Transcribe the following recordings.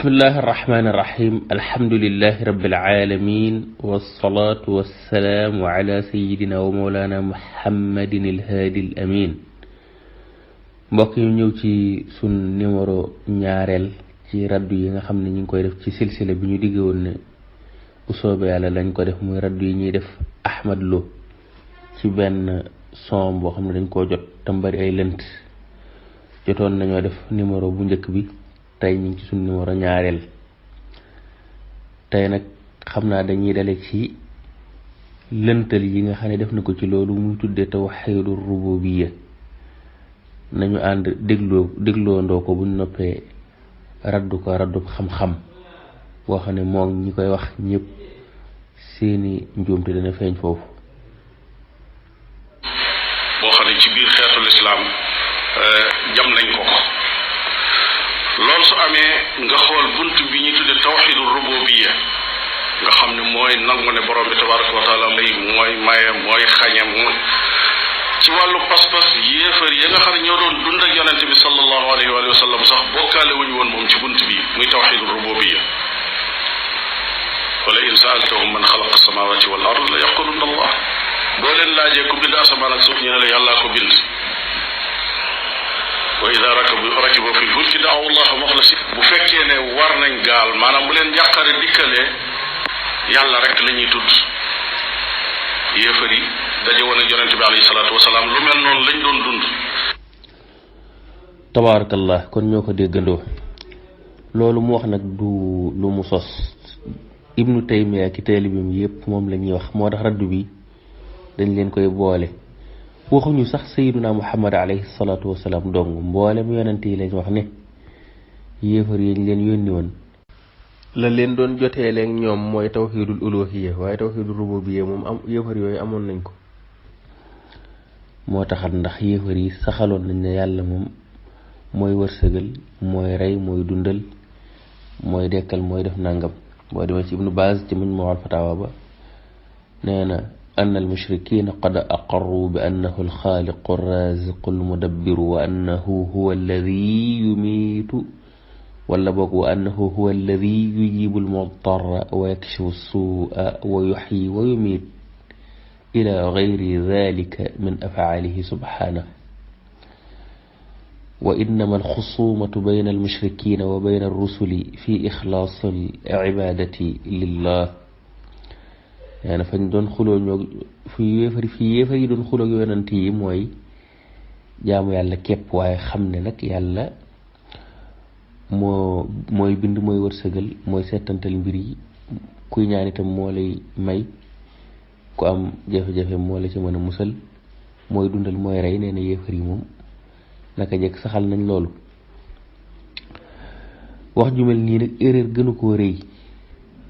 بسم الله الرحمن الرحيم الحمد لله رب العالمين والصلاة والسلام على سيدنا ومولانا محمد الهادي الأمين mbokk yi ñëw ci sun numéro ñaareel ci raddu yi nga xam ne ñu ngi koy def ci silsila bi ñu digge woon ne bu soobee yàlla lañ ko def muy raddu yi ñuy def Ahmad Lo ci benn son boo xam ne dañ koo jot tam bari ay lënt jotoon nañoo def numéro bu njëkk bi tey ñu ngi ci suñu numéro ñaareel tey nag xam naa dañuy dale ci lëntal yi nga xam ne def na ko ci loolu muy tuddee tawhiidur rububiyya nañu ànd dégloondoo ko buñ noppee raddu ko raddu xam-xam boo xam ne moom ñi koy wax ñëpp seeni njuumte dana feeñ foofu. boo xam ne ci biir xeetu lislaam jam nañ ko loolu su amee nga xool bunt bi ñuy tudde tawxiidu rububiyya nga xam ne mooy nangu ne borom bi tabaraka wa taala mooy maye mooy xañe mooy ci wàllu pas-pas yéefar ya nga xam ne ñoo doon dund ak yonente bi sallallahu alayhi wa sallam sax bokkaale wuñu woon moom ci bunt bi muy tawxiidu rububiyya wala in saaltahum man xalaqa samawati wal ard la yaqulunna allah boo leen laajee ku bind asamaan ak suuf ñu ne la yàllaa ko bind wa ida rakibu fi lfulki daaw allah muxlasin bu fekkee ne war nañ gaal maanaam bu leen njàqare dikkalee yàlla rek la ñuy tudd yéefar yi daje woon ak yonente bi alayhi salaatu wasalaam lu mel noonu lañ doon dund. tabaarakallah kon ñoo ko déggandoo loolu mu wax nag du lu mu sos ibnu taymiya ki taalibeem yépp moom la ñuy wax moo tax raddu bi dañ leen koy boole waxuñu sax sayyiduna muhammad alayhi salaatu wasalaam dong mboolem yonent yi lañ wax ne yéefar yi ñu leen yónni woon la leen doon jotee leen ñoom mooy tawxiidul uluhiyya waaye tawxiidul rububiyya moom am yéefar yooyu amoon nañ ko moo taxat ndax yéefar yi saxaloon nañ ne yàlla moom mooy wërsëgal mooy rey mooy dundal mooy dekkal mooy def nangam boo demee ci ibnu baaz ci majmuul fatawa ba nee na أن المشركين قد أقروا بأنه الخالق الرازق المدبر وأنه هو الذي يميت وأنه هو الذي يجيب المضطر ويكشف السوء ويحيي ويميت إلى غير ذلك من أفعاله سبحانه وإنما الخصومة بين المشركين وبين الرسل في إخلاص العبادة لله يعني fañ doon xuloo ñoo fi yéefar yi doon xuloo yonent yi mooy jaamu yàlla képp waaye xam ne nag yàlla mooy bind mooy wërsëgal mooy settantal mbir yi kuy ñaan itam moo lay may ku am jafe-jafe moo la ci mën a musal mooy dundal mooy rey nee na yéefar yi moom naka jekk saxal nañ loolu wax ju mel nii nag erreur gënu koo rëy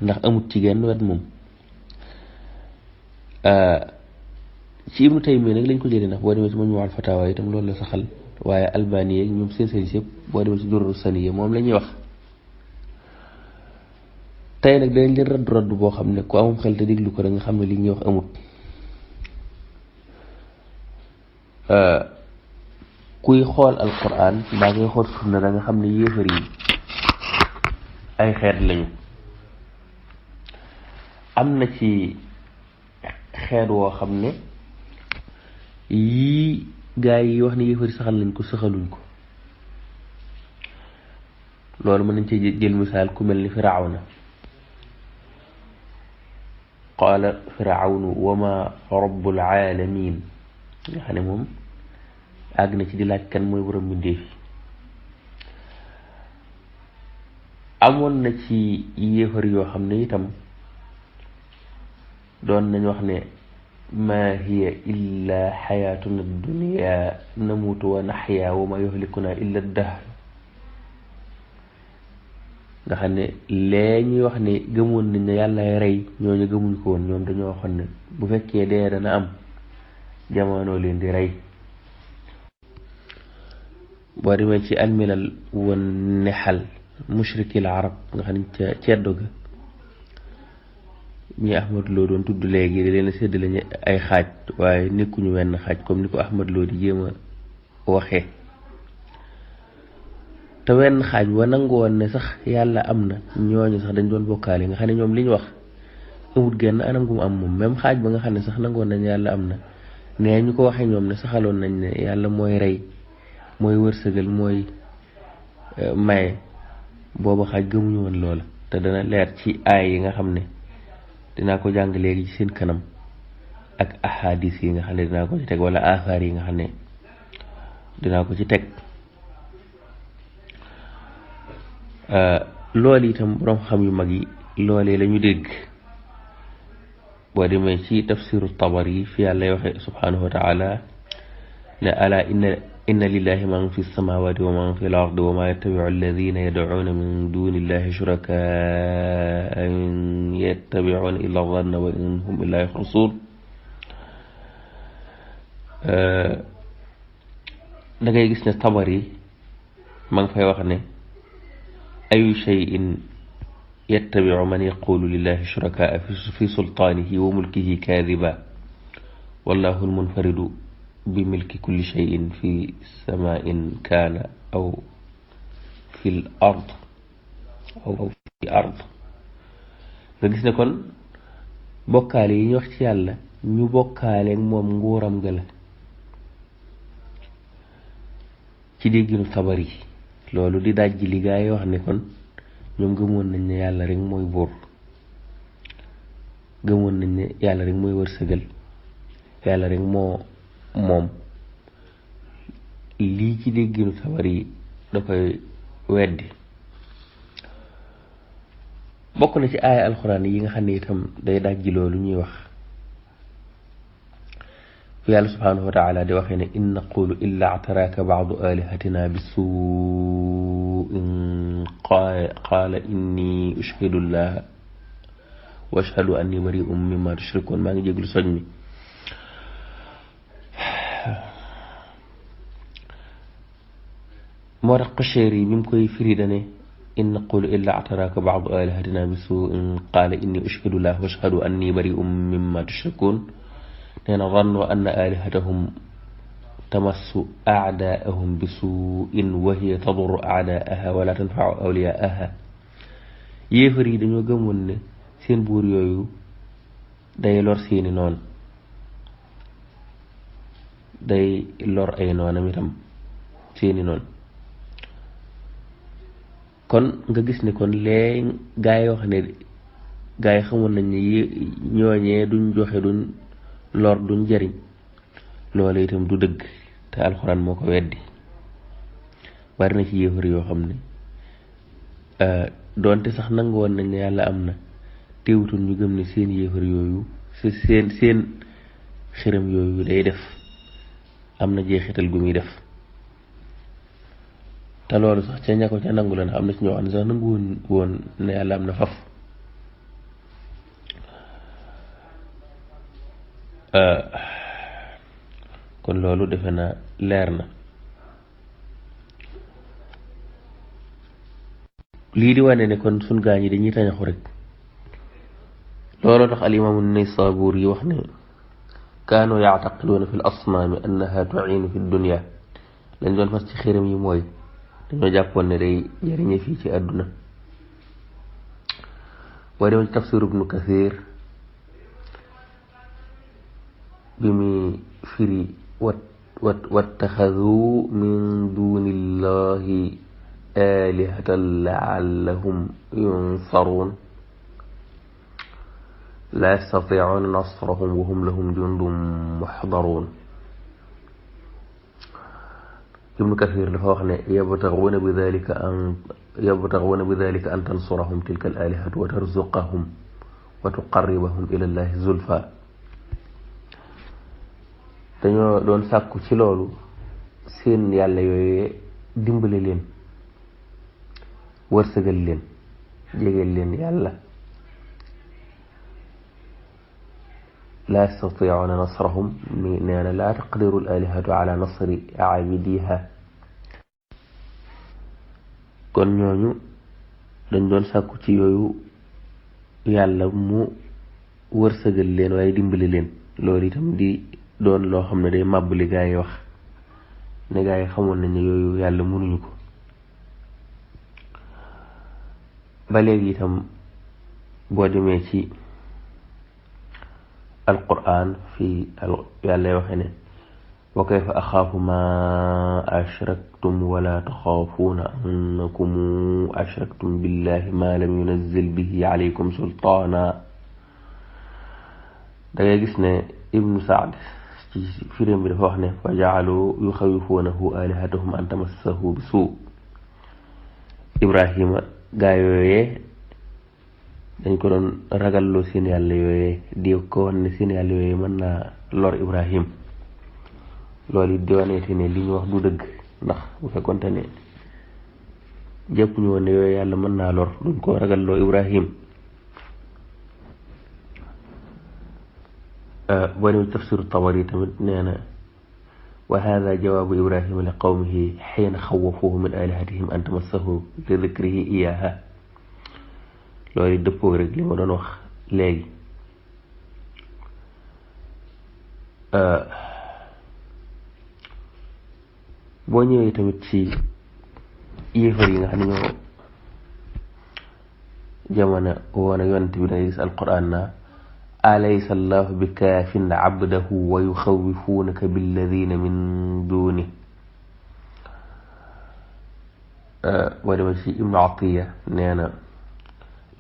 ndax amut ci genn wet moom ci ibnu taymiya nag lañ ko jëlee ndax boo demee ci majmuul fatawa itam loolu la saxal waaye albani yeeg ñoom seen sëriñ yëpp boo demee ci durru saniya moom la ñuy wax tey nag dañ leen raddu boo xam ne ku amum xel te déglu ko da nga xam ne li ñuy wax amut kuy xool alquran mbaa ngay xool sunna da nga xam ne yéefar yi ay xeet lañu am na ci xeet woo xam ne yii gaa yi wax ne yéefari saxal nañ ko saxaluñ ko loolu mën nañ ci jël misaal ku mel ni firawna qaala firawnu wa ma rabbul alamin nga xam ne moom àgg na ci di laaj kan mooy borom mbindeef yi amoon na ci yéefar yoo xam ne itam doon nañ wax ne ma hiya illa xayatuna dunya namutu wa naxya wa ma yuhlikuna illa dahr nga xam ne lee ñuy wax ne gëmoon nañ ne yàlla rey ñooñu gëmuñ ko woon ñoom dañoo waxoon ne bu fekkee dee dana am jamono leen di rey boo demee ci almilal wan nexal mushrikil arab nga xam ne ca ceddo ga ñi Ahmad Lo doon tudd léegi da leen a séddale ay xaaj waaye nekkuñu wenn xaaj comme ni ko Ahmad Lo di jéem a waxee te wenn xaaj wa nangu woon ne sax yàlla am na ñooñu sax dañ doon bokkaale nga xam ne ñoom li ñu wax amut genn anam gu mu am moom même xaaj ba nga xam ne sax nangoon nañ yàlla am na nee ñu ko waxee ñoom ne saxaloon nañ ne yàlla mooy rey mooy wërsëgal mooy maye booba xaaj gëmuñu woon loola te dana leer ci aay yi nga xam ne dinaa ko jàng léegi ci seen kanam ak ahadis yi nga xam ne dinaa ko ci teg wala afaar yi nga xam ne dinaa ko ci teg loolu itam borom xam yu mag yi loolee la ñu dégg boo demee ci tafsiru tabari fi yàlla waxe subhanahu wa taala ne ala inna lillahi man fi samawati wa man fi al-ardi wa ma yattabi'u alladhina yad'una min duni illahi shuraka in yattabi'una illa dhanna wa in hum illa yakhrusun da ngay gis ne tabari ma ngi fay wax ne ayu shay'in yattabi'u man yaqulu lillahi shuraka fi sultanihi wa mulkihi kadhiba wallahu al-munfaridu bi milki kulli shay'in fi samaa'in kaana aw fil ard aw fi ard nga gis ne kon bokkaale yi ñu wax ci yàlla ñu bokkaale moom nguuram ga la ci dégginu Tabari loolu di dajji li gaa yi wax ne kon ñoom gëmoon nañ ne yàlla rek mooy buur gëmoon nañ ne yàlla rek mooy wërsëgal yàlla rek moo moom lii ci dégginu Tabari da koy weddi bokk na ci aaya alxuraan yi nga xam ne itam day dajji loolu ñuy wax fi yàlla subhanahu wa taala di waxee ne in naqulu illa ataraka baadu alihatina bi suin qaala inni ushhidu llaha wa ashhadu anni bari'un mimma tushrikun maa ngi jéglu soñ mi moo tax Qushayri bi mu koy firi dane in naqulu illa ataraka baadu alihatina bi suin qaala inni ushhidu llaha wa ashhadu anni bari'un mimma tushrikun nee na zannu anna alihatahum tamassu aadaahum bi suu'in wa hiya tadurru aadaaha wala tanfa'u awliyaaha yéefar yi dañoo gëmoon ne seen buur yooyu day lor seeni noon day lor ay noonam itam seeni noon kon nga gis ne kon lee gaa yi wax ne gaa yi xamoon nañ ne ñooñee duñ joxe duñ lor duñ jariñ loolu itam du dëgg te alxuraan moo ko weddi bari na ci yéefar yoo xam ne doonte sax nangu woon nañ ne yàlla am na teewutul ñu gëm ne seen yéefar yooyu seen xërëm yooyu day def am na jeexital gu muy def te loolu sax ca ña ko ca nangu la am na ci ñoo xam ne sax nangu woon ne yàlla am na faf kon loolu defe na leer na lii di wane ne kon sun gaañ yi dañuy tañaxu rek looloo tax al imaamu Naysaburi yi wax ne kaanu yactaqiduuna fi l asnaami annaha tuciinu fi dunya lañ doon fas ci xërëm yi mooy dañoo jàppoon ne day jariñe fii ci àdduna boo demee ci tafsir ibnu Kathir bi muy firi wattaxadu min dunillahi alihatan laallahum yunsaruun la yastatiicuuna nasrahum wa hum lahum jundun muxdaruun ibnu kathir dafa wax ne yabtaxuuna bi dalika an tansurahum tilka al alihatu wa tarzuqahum wa tuqarribahum ila llahi zulfa dañoo doon sàkku ci loolu seen yàlla yooyee dimbale leen wërsëgal leen jegeel leen yàlla laa yastatiicuuna nasrahum mi nee na laa taqdiru al alihatu ala nasri aabidiha kon ñooñu dañ doon sàkku ci yooyu yàlla mu wërsëgal leen waaye dimbale leen loolu itam di doon loo xam ne day màbb li gaa yi wax ne gaa yi xamoon nañ ne yooyu yàlla mënuñu ko ba léegi itam boo demee ci alquran fi yàlla waxe ne wa kayfa axaafu ma ashraktum wala taxaafuuna annakum ashraktum billahi ma lam yunazzil bihi alaykum sultaana. da ngay gis ne ibnu saad ci firim bi dafa wax ne fa jaalu yuxawifuunahu alihatahum an tamassahu bi suu. ibrahima gaa yooyee dañ ko doon ragalloo seen yàlla yooyee di ko wan ne seen yàlla yooyee mën naa lor ibrahim. loolu it di waneete ne li ñu wax du dëgg, ndax bu fekkonte ne jëpp ñu woon ne yooyu yàlla mën naa lor duñ ko ragalloo ibrahim. boo demee tafsiru Tabari tamit nee na wa hada jawaabu ibrahima li qawmihi xiina xawafuhu min alihatihim an tamassahu li dikrihi iyaha. loolu dëppoo rek li ma doon wax léegi. boo ñëwee tamit ci yéefar yi nga xam ne ñoo jamono woon ak yonent bi dangay gis alquran na alaysa allahu bi kaafin abdahu wa yuxawifuunaka billadina min duni. boo demee ci ibnu atiya nee na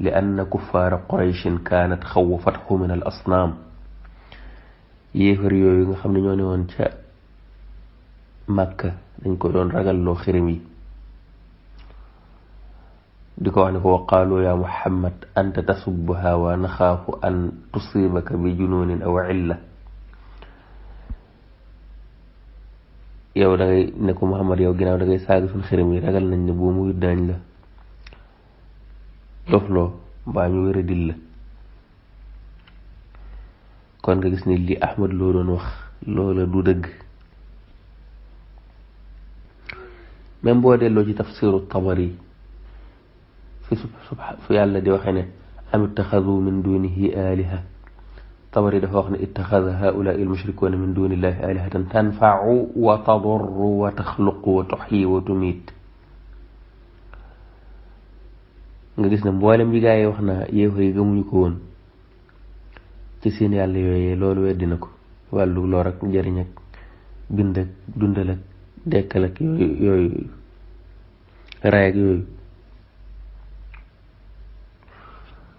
li anna kuffaara qurayshin kaanat xawafathu min al asnaam. yéefar yooyu nga xam ne ñoo ne woon ca Makka dañ ko doon ragalloo xirim yi di ko wax ne ko wa qaalu ya muhammad anta tasubbuha wa naxaafu an tusibaka bi junuunin aw illa. yow da ngay ne ko muhammad yow ginnaaw da ngay saaga suñ xirim yi ragal nañ ne boo muy daañ la dofloo mbaa ñu wér a dil la. kon nga gis ni li ahmad loo doon wax loola du dëgg. même boo delloo ci tafsiru Tabari fi yàlla di waxe ne am ittaxadu min dunihi aliha. Tabari dafa wax ne ittaxada haulaai almushrikuuna min dunillahi alihatan tanfau wa tadurru wa taxluqu wa tuxyi wa tumiit. nga gis ne mboolem bi gaa yi wax na yéefar yi gëmuñu ko woon ci seen yàlla yooyee loolu weddina ko. wàllu lor ak njëriñ ak bind ak dundal ak dekkal ak yooyu ray ak yooyu.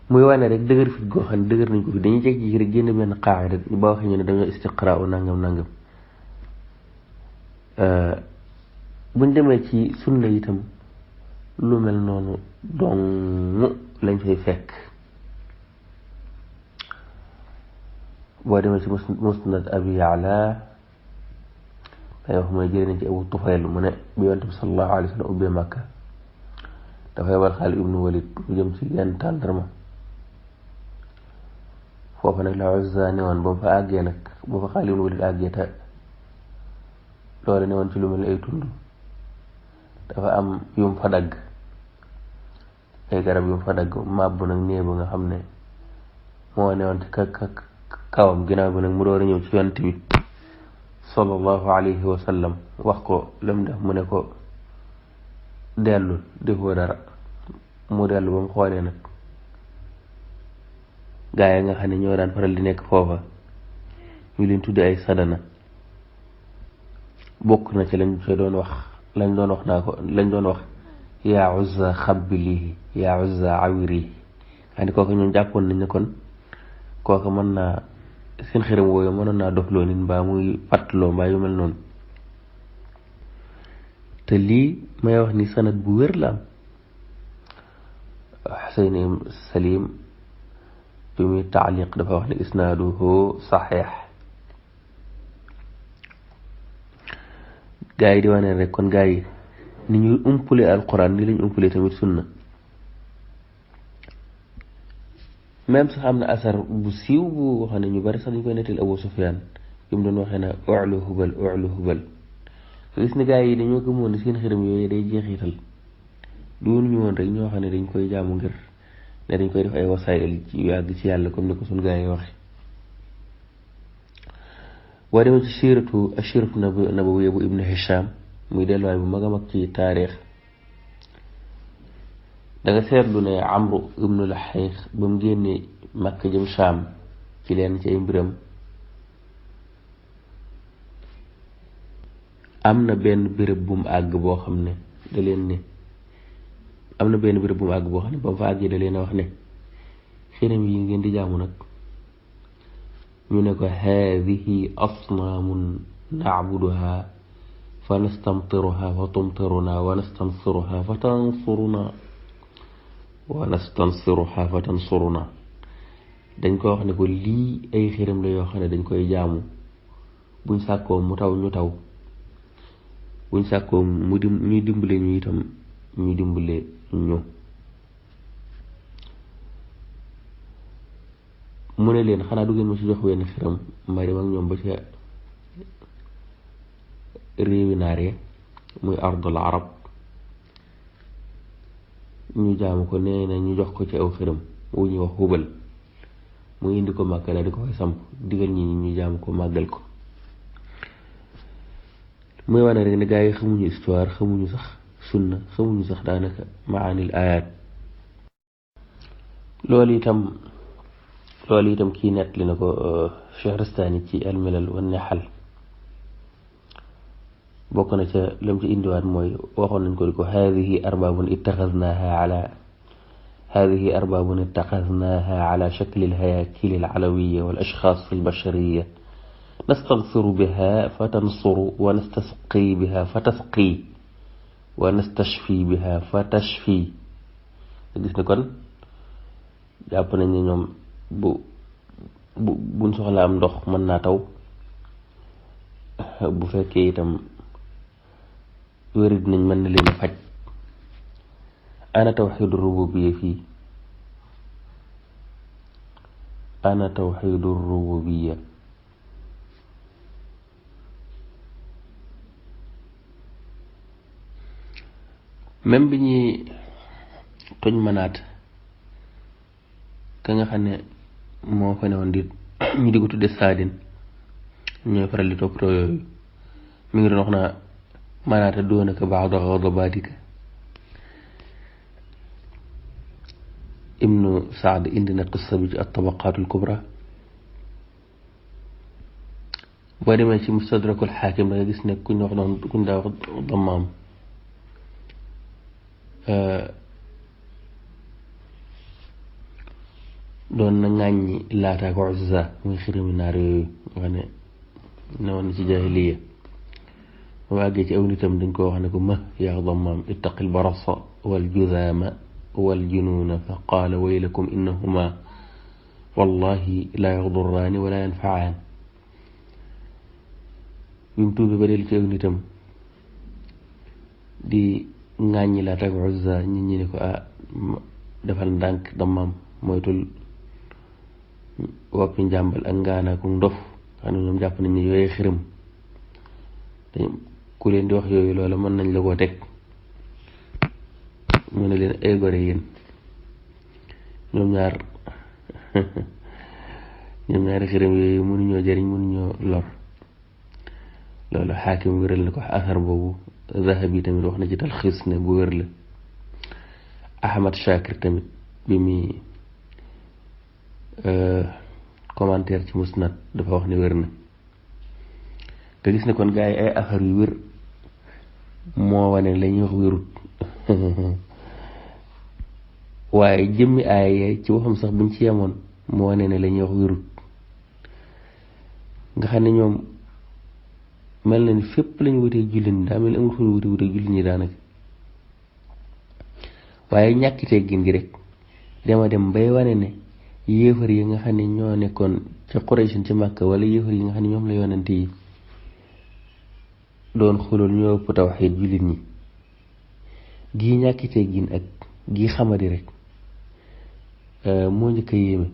muy wane rek dëgër fit goo xam ne dëgër nañ ko fi dañuy jekk-jekki rek génn benn qaa'ida ñu ba waxee ñu ne dañoo istiqraa u nangam buñ demee ci sunna itam lu mel noonu dong lañ fay fekk. boo demee ci musnad abi Ya'la day wax mooy jëlee nañ ci Abu Tufayl mu ne bi yonent bi sallallahu alayhi wa sallam ubbee Makka dafa yebal Xaalid ibnu Walid mu jëm ci yenn tàndarma. foofa nag la Uzza ne woon ba mu fa àggee nag ba fa Xaalid ibnu Walid àggee te loole ne woon ci lu mel ni ay tund dafa am yum fa dagg ay garab yum fa dagg màbbu nag néebu nga xam ne moo ne woon ci kawam ginnaaw bi nag mu door a ñëw ci yonent bi sallallahu alayhi wa sallam wax ko lam def mu ne ko dellul defoo dara. mu dellu ba mu xoolee nag gaa yi nga xam ne ñoo daan faral di nekk foofa ñu leen tudde ay sadana bokk na ci lañ doon wax yaa Uzza xabbilihi yaa Uzza awirihi. xam ne kooku ñoom jàppoon nañ ne kon kooku mën naa seen xiram wooyu mënoon naa dofloo nit mbaa muy fàttaloo mbaa yu mel noonu. te lii may wax ni sanad bu wér la am. Xuseyn Salim bi muy taaliq dafa wax ne isnaaduhu saxiix. gaa yi di wane rek kon gaa yi ni ñuy umpule alquran ni lañ umpule tamit sunna. même sax am na asar bu siiw bu xam ne ñu bari sax dañ koy nettali Abu Sufyaan bi mu doon waxee na u'lu hubal gis ni gaa yi dañoo gëmoon ne seen xiram yooyu day jeexital doon ñu woon rek ñoo xam ne dañ koy jaamu ngir ne dañ koy def ay wasaayil ci yàgg ci yàlla comme ni ko suñ gaa yi waxe. boo demee ci siiratu nabawiyya bu Ibn Hisham muy delluwaay bu mag a mag ci taarix da nga seetlu ne Amru ibnu Laxayx ba mu génnee Makka jëm Saam ci leen ci ay mbiram am na benn béréb bu mu àgg boo xam ne da leen ne am na benn béréb bu mu àgg boo xam ne ba mu fa àggee da leen a wax ne xërëm yi ngeen di jaamu nag ñu ne ko haadihi asnaamun nacbuduha fa nastamtiruha fa tumtiruna wa nastansiruha fa tansuruna wa nastansiruha fa tansuruna dañ ko wax ne ko lii ay xërëm la yoo xam ne dañ koy jaamu buñ sàkkoo mu taw ñu taw buñ sàkkoo ñuy dimbale ñu itam ñu dimbale ñu mu ne leen xanaa du ngeen ma ci jox wenn xiram ma dem ak ñoom ba ca réewi naar ya muy ardul arab ñu jaamu ko nee na ñu jox ko ci aw xiram wu ñuy wax Hubal mu indi ko Màkka daal di ko fay samp digal ñi ñu jaamu ko màggal ko muy wane rek ne gaa yi xamuñu histoire xamuñu sax sunna xamuñu sax daanaka maanil ayat loolu itam kii nett li na ko Shahrastani ci almilal wan nihal bokk na ca lam ci indiwaat mooy waxoon nañ ko di ko haadihi arbabun ittaxadnaaha ala shakli alhayakili alalawiya wal ashxaas albashariya nastansiru biha fa tansuru wa nastasqi biha fa tasqi wa nastashfi biha fa tashfi gis ne kon jàpp nañ ne ñoom buñ soxla am ndox mën naa taw bu fekkee itam wéri dinañ mën na leen a faj ana tawxidu rububiyya fii ana tawxidu rububiyya même bi ñuy toj manaat ka nga xam ne moo fa ne woon di ñu di ko tudde Saadin ñooy faral di toppatoo yooyu mi ngi doon wax naa manaata doonaka baada ghadabatika ibnu Saad indi na qissa bi ci at-Tabaqaatul Kubra boo demee ci Mustadrakul Xaakim da nga gis ne kuñ daa wax Dammaam doon na ŋàññi Laata ak Uzza muy xirimi naar yooyu nga xam ne newoon na ci jaahiliya ba àggee ci aw nitam dañ ko wax ne ko ma yaa Dammaam ittaqil barasa wal judaama wal junuuna fa qaala waylakum innahuma wallahi laa yadurraani wala yanfa'aan bi mu tuubi ba dellu ci aw nitam di ŋàññi Laata ak Uzza nit ñi ne ko defal ndànk Dammaam moytul woppi njàmbal ak ngaana ku ndof xam ne ñoom jàpp nañ ne yooyu xiram ku leen di wax yooyu loola mën nañ la koo teg mu ne leen ay gore yéen ñoom ñaari xiram yooyu mënuñoo jëriñ mënuñoo lor loolu Xaakim wéral na ko asar boobu Zahabi tamit wax na ci talxiis ne bu wér la Ahmad Shakir tamit bi muy commentaire ci Musnad dafa wax ne wér na nga gis ne kon gaa yi ay affaire yu wér moo wane la ñuy wax wérut waaye jëmmi aaya ci waxam sax buñ ci yemoon moo wane ne la ñuy wax wérut nga xam ne ñoom mel na ni fépp lañu wutee jullit ñi daa mel ni amul fu ñu wutee jullit ñi daanaka waaye ñàkki teggin gi rek dema dem bay wane ne yéefar yi nga xam ne ñoo nekkoon ca Quraysh ci Makka wala yéefar yi nga xam ne ñoom la yonent yi doon xulool ñoo ëpp tawxiid jullit ñi gii ñàkki teggin ak gii xamadi rek moo njëkk a yéeme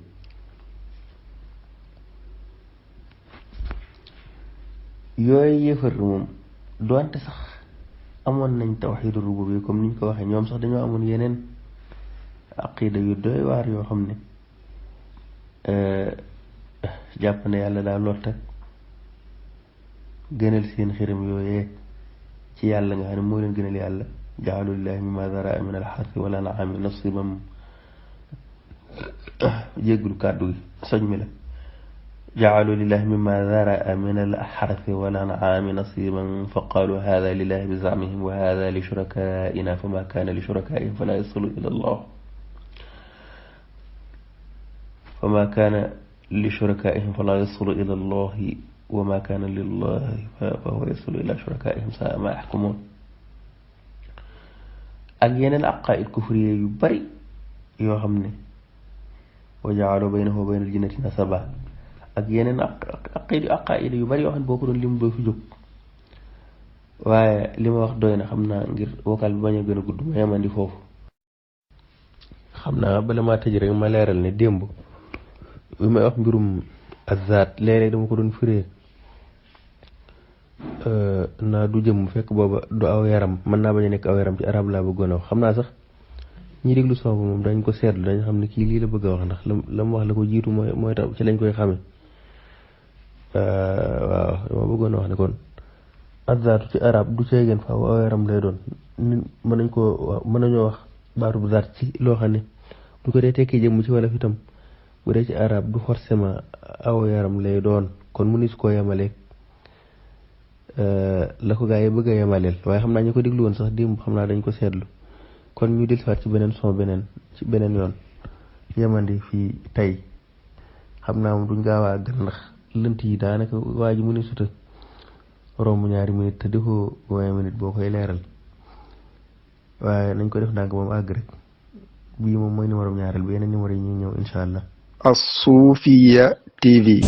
yooyu yéefar moom doonte sax amoon nañ tawxiidu rububiyya comme niñ ko waxee ñoom sax dañoo amoon yeneen aqida yu doy waar yoo xam ne jàpp ne yàlla daa lott ak gënal seen xiram yooyee ci yàlla nga xam ne moo leen gënal yàlla ja'alu lillahi mimma dara'a min al-harthi wal an'ami nasiban jéggul kàddu gi soñ mi la ja'alu lillahi mimma dara'a min al-harthi wal an'ami nasiban fa qalu hadha lillahi bi za'mihim wa hadha li shuraka'ina fama kana li shuraka'ihim fala yasilu ila Allah فما كان لشركائهم فلا يصل إلى الله وما كان لله فهو يصل إلى شركائهم ساء ما يحكمون ak yeneen aqaa'id kufriye yu bari yoo xam ne wa ja'alu baynahu wa bayna al-jinnati nasaba ak yeneen aqaa'id yu bari yoo xam ne boo ko doon lim doo fi jóg waaye li ma wax doy na xam naa ngir vocal bi bañ a gën a gudd ma yemandi foofu xam naa bala maa tëj rek ma leeral ne démb bi may wax mbirum azzaat léeg-léeg dama ko doon firee naa du jëm fekk booba du aw yaram mën naa bañ a nekk aw yaram ci arab laa bëggoon a wax xam naa sax ñi déglu son ba moom dañ ko seetlu dañ xam ne kii lii la bëgg a wax ndax la mu wax la ko jiitu mooy tax ci lañ koy xame waaw dama bëggoon a wax ne kon azzaatu ci arab du ceegeen faaw aw yaram lay doon nit mën nañoo wax baatub zaat ci loo xam ne bu ko dee tekkee jëmm ci wala fi tam bu dee ci arab du forcément aw yaram lay doon kon mu nis koo yemaleeg la ko gaa yi bëgg a yemaleel waaye xam naa ñu ko déglu woon sax démb xam naa dañ ko seetlu kon ñu dellusiwaat ci beneen son ci beneen yoon yemandi fii tey xam naa moom duñ gaaw a gën ndax lënt yi daanaka waa ji mu ni suta romb ñaari minute te defoo 20 minutes boo koy leeral waaye nañ ko def ndànk moom àgg rek bii moom mooy numéro ñaareel bi yeneen numéro yi ñuy ñëw incha allah. As-Suufiyya TV